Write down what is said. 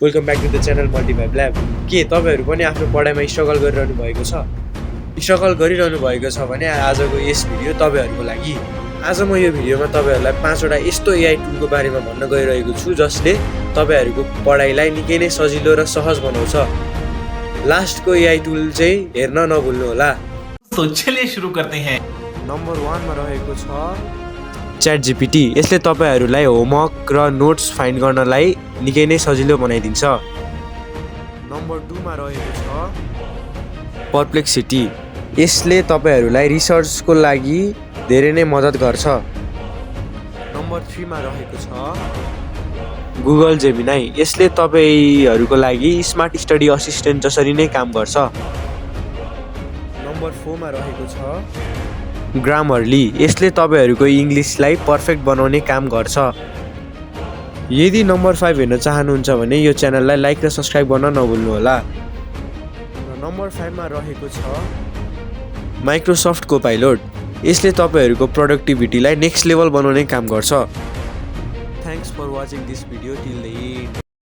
Welcome back to the channel multivibe lab. के तपाईँहरू पनि आफ्नो पढाइमा स्ट्रगल गरिरहनु भएको छ? स्ट्रगल गरिरहनु भएको छ भने आजको यस भिडियो तपाईँहरूको लागि। आज म यो भिडियोमा तपाईँहरूलाई 5वटा यस्तो एआई टुलको बारेमा भन्न गइरहेको छु जसले तपाईँहरूको पढाइलाई निकै नै सजिलो र सहज बनाउँछ। लास्टको एआई टुल चाहिँ हेर्न नभुल्नुहोला। तो चलिए सुरु करते हैं। नम्बर 1 मा रहेको छ ChatGPT। यसले तपाईहरूलाई होमवर्क र नोट्स फाइन्ड गर्नलाई निकै नै सजिलो बनाइदिन्छ। नम्बर 2 मा रहेको छ Perplexity। यसले तपाईहरूलाई रिसर्चको लागि धेरै नै मद्दत गर्छ। नम्बर 3 मा रहेको छ Google Gemini। यसले तपाईहरूको लागि स्मार्ट स्टडी असिस्टेन्ट जसरी नै काम गर्छ। नम्बर 4 मा रहेको छ Grammarly। यसले तपाईहरूको इङ्ग्लिसलाई पर्फेक्ट बनाउने काम गर्छ। यदि नम्बर 5 हेर्न चाहनुहुन्छ भने यो च्यानललाई लाइक र सब्स्क्राइब गर्न नभुल्नुहोला। र नम्बर 5 मा रहेको छ माइक्रोसफ्ट कोपाइलोट। यसले तपाईहरूको प्रोडक्टिभिटीलाई नेक्स्ट लेभल बनाउने काम गर्छ। Thanks for watching this video till the and.